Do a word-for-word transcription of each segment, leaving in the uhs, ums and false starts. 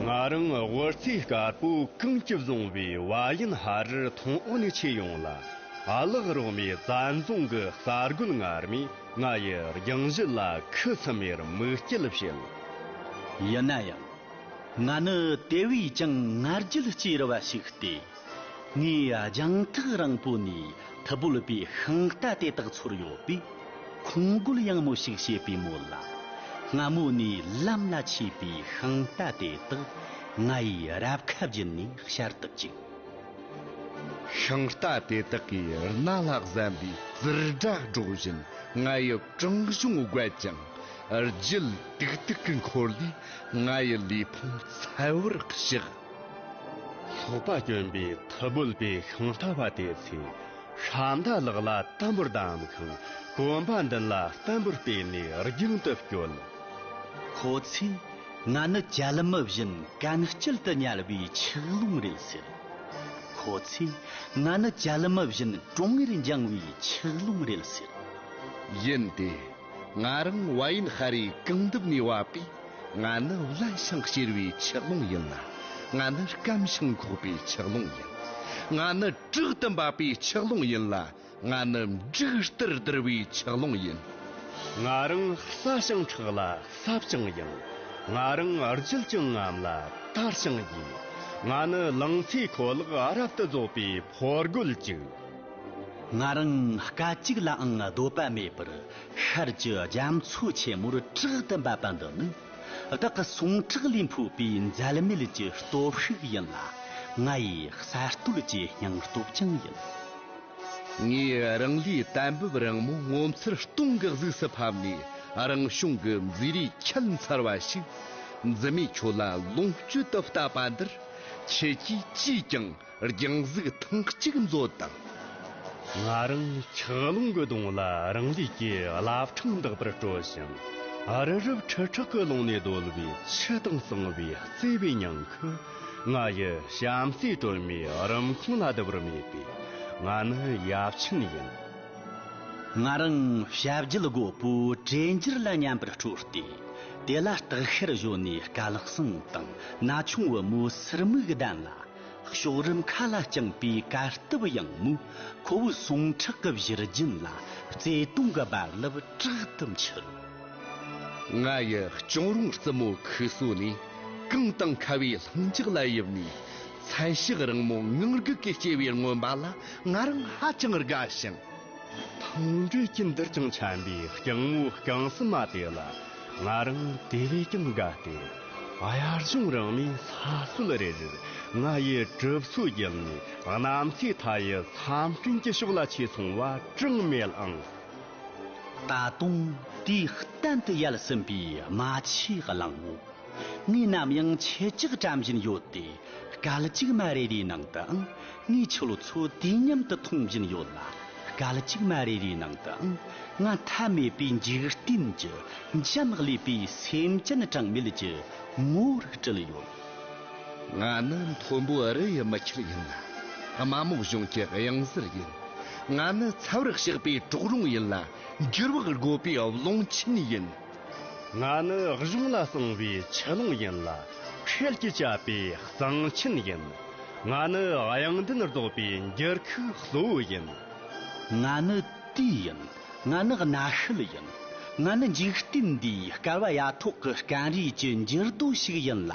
ང་རང་དབུ་རྩེའི་དཀར་པོ་གངས་ཀྱིས་བཟུང་བའི་བ་ཡན་ཧ་རིར་མཐོང་འོག་ནས་ཆས་ཡོང་ལ། གླག་རོག་མའི་བཙན་རྫོང་གི་གསར་རྒོད་ངར་མས་ང་ཡི་རྒྱང་གཞི་ལ་ཁུ་སིམ་མེར་མིག་སྐྱེད་བྱེད། ཡིན་ན་ཡང་། ང་ནི་དེ་བས་ཀྱང་ང་རྒྱལ་སྐྱེ་རུ་བ་ཞིག་སྟེ། ངའི་རྒྱང་ཐག་རིང་པོ་ནས་ཐུ་བོལ་པའི་ཤིང་རྟ་དེ་དག་ཚོར་ཡོད་པས། ཁོང་རྒོལ་ཡང་མོ་ཞིག་བྱེད་པའི་མོད་ལ། སྔ་མོ་ནས་ལམ་ལ་ཆས་པའི་ཤིང་རྟ་དེ་དག་ང་ཡི་རབ་ཁ་བརྒྱུད་ནས་ཤར་དུ་བཅུག་ཤིང་རྟ་དེ་དག་གིས་སྣ་ལ་གཟན་པའི་ཙིར་སྒྲ་སྒྲོག་བཞིན་ང་ཡི་བྲང་གཞུང་བརྒལ་ཅིང་། རྒྱུད་ཏིག་ཏིག་གི་འཁོར་ལས་ང་ཡི་ལུས་ཕུང་ཚ་བར་གཤེགས། ལྷོག་པ་གྱོན་པའི་ཐུ་བོལ་པའི་ཤིང་རྟ་བ་དེ་ཚོས་ཤ་མདའ་ལག་ལ་དམ་པོར་བསྡམས་ཤིང་། གོམ་པ་མདུན་ལ་བརྟན་པོར་བསྟན་ནས་རྒྱང་དུ་བསྐྱོད། ཁོ་ཚོས་ང་ནི་བྱད་མི་བཞིན་གན་དཀྱིལ་དུ་ཉལ་བའི་ཆུ་ཀླུང་རེད་ཟེར། ཁོ་ཚོས་ང་ནི་བྱད་མི་བཞིན་གྲོང་ངེར་འགྱིང་བའི་ཆུ་ཀླུང་རེད་ཟེར། ཡིན་ཏེ། ང་རང་བ་ཡན་ཧ་རིའི་གངས་འདབས་ནས་བབས་པས། ང་ནི་བརླན་ཞིང་གཤེར་བའི་ཆུ་ཀླུང་ཡིན་ལ། ང་ནི་སྐམ་ཞིང་འཁོགས་པའི་ཆུ་ཀླུང་ཡིན། ང་ནི་དྲག་ཏུ་འབབ་པའི་ཆུ་ཀླུང་ཡིན་ལ། ང་ནི་འབྲུག་ལྟར་ལྡིར་བའི་ཆུ་ཀླུང་ཡིན། ང་རང་སྲ་ཞིང་མཁྲེགས་ལ་ཟབ་ཅིང་ཡངས། ང་རང་རྒྱུད་ཀྱི་རྔམ་ལ་དར་ཞིང་རྒྱས། ང་ནི་ལང་ཚོའི་ཁོ་ལག་རབ་ཏུ་རྫོགས་པའི་ཕོ་རྒོད་ཅིག་ང་རང་སྐད་ཅིག་ལའང་སྡོད་པ་མེད་པར་ཤར་གྱི་རྒྱ་མཚོ་ཆེན་མོར་དྲག་ཏུ་འབབ་པ་འདི་ནི། བདག་གི་ཟུངས་ཁྲག་ལས་འཕོས་པའི་འཛད་མེད་ཀྱི་སྟོབས་ཤུགས་ཡིན་ལ། ང་ཡི་གསར་གཏོད་ཀྱི་སྙིང་སྟོབས་ཀྱང་ཡིན། ངས་རང་ལུས་དར་འབུབ་རིང་མོ་ངོ་མཚར་སྟོང་གི་གཟུགས་སུ་ཕབ་ནས། རང་བྱུང་གི་མཛེས་རིས་ཁྱད་མཚར་བ་ཞིག་འཛིན་མའི་ཁྱོད་ལ་ལོངས་སྤྱོད་དུ་བཏབ་པ་འདིར། ཁྱེད་ཀྱིས་ཅིས་ཀྱང་རྒྱང་གཟིགས་ཐེངས་གཅིག་མཛོད་དང་། ང་རང་ཆུ་ཀླུང་གི་གདོང་ལ་རང་ལུས་ཀྱི་བླ་བྲང་འདེགས་པར་སྤྲོ་ཞིང་། རི་རབ་ཁྲི་ཕྲག་གི་ཀླུང་ནས་བརྡོལ་བའི་ཆུ་དང་གཙང་བའི་བརྩེ་བའི་ཉིང་ཁུ། ང་ཡི་བྱམས་བརྩེའི་སྒྲོན་མེ་རིམ་ཁོང་ལ་བསྡུ་བར་མེད་པས། ང་ནི་ཡབ་ཆེན་ཡིན། ང་རང་བྱ་རྒྱལ་རྒོད་པོའི་གྲེ་འགྱུར་ལ་མཉམ་པར་སྤྲོ་སྟེ། དེ་ལ་སྟག་ཤར་གཞོན་ནུའི་སྐལ་བཟང་དང་ན་ཆུང་བུ་མོ་སིར་མིག་ལྡན་ལ། གཤོག་རིམ་མཁའ་ལ་བརྐྱངས་པའི་གར་སྟབས་ཡངས་མོས་ཁོ་བོའི་ཟུངས་ཁྲག་གི་བཞུར་རྒྱུན་ལ་བརྩེ་དུང་གི་རྦ་རླབས་དྲག་ཏུ་འཕྱུར། ང་ཡི་གཅོང་རོང་རྩུབ་མོ་ཁུ་སོ་ནས་གངས་དང་ཁ་བའི་ལྷིང་འཇགས་ལ་ཡིབ་ནས། མཚན་ཞག་རིང་མོ་ངང་སྒུག་གིས་སྐྱེལ་བའི་རྔོན་པ་ལ་ང་རང་ཧ་ཅང་དགའ་ཞིང་། འཕང་འགྲོས་ཀྱི་འདིར་ཀྱང་འཕྱན་པའི་རྐྱང་མོ་རྐང་གསུམ་མ་དེ་ལ་ང་རང་དེ་བས་ཀྱང་དགའ་སྟེ། གཡའ་གཞུང་རིང་མོའི་ས་སྲོད་རེ་རེར་ང་ཡི་གྲིབ་སོ་བརྒྱབ་ནས། གནམ་སའི་མཐའ་ཡི་མཚམས་སྤྲིན་གྱི་ཕྱོགས་ལ་ཆས་སོང་བ་གྲངས་མེད་ཨང་། ད་དུང་དུས་གཏན་དུ་ཡལ་ཟིན་པའི་རྨ་ཆུའི་གླང་པོ། ངས་ནམ་ཡང་ཁྱེད་ཅག་དྲན་བཞིན་ཡོད་དེ། སྐད་ཅིག་མ་རེ་རེའི་ནང་དུའང་ངས་ཁྱོད་ཚོ་དུས་མཉམ་དུ་མཐོང་བཞིན་ཡོད་ལ། སྐད་ཅིག་མ་རེ་རེའི་ནང་དུའང་ང་མཐའ་མེད་པའི་འཇིག་རྟེན་གྱི་འཇམ་ཀླས་པའི་སེམས་ཅན་གྲངས་མེད་ཀྱི་ངོ་བོར་སྤྲུལ་ཡོད། ང་ནི་མཐོན་པོ་རི་ཡི་མི་ཁྱེར་ཡིན་ལ། དམའ་མོ་གཞུང་གི་གཡང་གཟར་ཡིན། ང་ནི་ཚ་བར་གཤེགས་པའི་གྲོག་རོང་ཡིན་ལ། འགྱུར་བག་རྒོད་པའི་རླུང་ཆེན་ཡིན། ང་ནི་གཞུང་ལ་སངས་པའི་ཆུ་ཀླུང་ཡིན་ལ། ཁྲེལ་གྱིས་བཅད་པའི་གཙང་ཆེན་ཡིན། ང་ནི་དབྱངས་ལྡན་རྫོགས་པའི་འགྱུར་ཁུག་གཙོ་བོ་ཡིན། ང་ནི་དུས་ཡིན། ང་ནི་གནའ་ཤུལ་ཡིན། ང་ནི་འཇིག་རྟེན་འདིའི་བསྐལ་པ་ཡ་ཐོག་གི་སྐམ་རུས་ཀྱི་འགྱུར་རྡོ་ཞིག་ཡིན་ལ།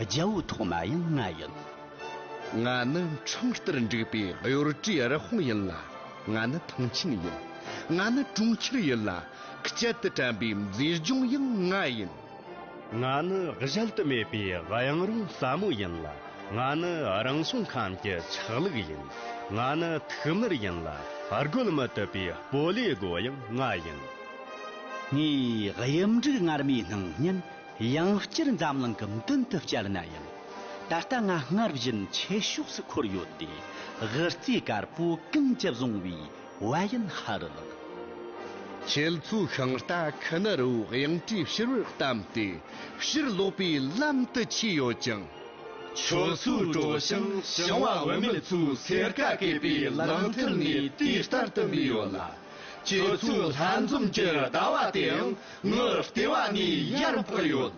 རྒྱལ་པོ་ཐོག་མ་ཡང་ང་ཡིན། ང་ནི་འཕྲང་ལྟར་འགྲིག་པའི་གཡོ་བྲལ་རི་དཔུང་ཡིན་ལ། ང་ནི་ཐང་ཆེན་ཡིན། ང་ནི་གྲོང་ཁྱེར་ཡིན་ལ། གཅལ་དུ་དྲན་པའི་མཛེས་ལྗོངས་ཡང་ང་ཡིན། ང་ནི་གཞལ་དུ་མེད་པའི་གཡང་རུང་ཟབ་མོ་ཡིན་ལ། ང་ནི་རང་བྱུང་ཁམས་ཀྱི་ཆགས་ལུགས་ཡིན། ང་ནི་ཐིག་ནར་ཡིན་ལ། རྒོལ་མི་ཐུབ་པའི་སྤོ་ལོའི་སྒོ་ཡང་ང་ཡིན། ངའི་གཡུ་འབྲུག་ངར་མའི་སྣང་བརྙན་ཡང་བསྐྱར་འཛམ་གླིང་གི་མདུན་དུ་བསྐྱལ་ན་ཡང་། ད་ལྟ་ང་སྔར་བཞིན་ཁྱེད་ཕྱོགས་སུ་འཁོར་ཡོད་དེ། དབུ་རྩེ་དཀར་པོ་གངས་ཀྱིས་བཟུང་བའི་བ་ཡན་ཧ་རི་ལགས། ཁྱེད་ཚོའི་ཤིང་རྟ་ཁུ་ནུ་རི་བོའི་གཡང་གྲས་ཕྱིར་བུད་བལྟམས་ཏེ། ཕྱིར་ལོག་པའི་ལམ་དུ་ཆས་ཡོད་ཅིང་། ཁྱོད་ཚོའི་གྲོ་ཞིང་ཞིང་བ་བུད་མེད་ཚོའི་སེར་ཀ་གས་པའི་ལག་མཐིལ་ནས་དུས་ལྟར་དུ་འབུས་ཡོད་ལ། ཁྱེད་ཚོའི་ལྷན་འཛོམས་ཀྱི་ཟླ་བ་དེའང་ངའི་ལྟེ་བ་ནས་ཡར་འཕགས་ཡོད།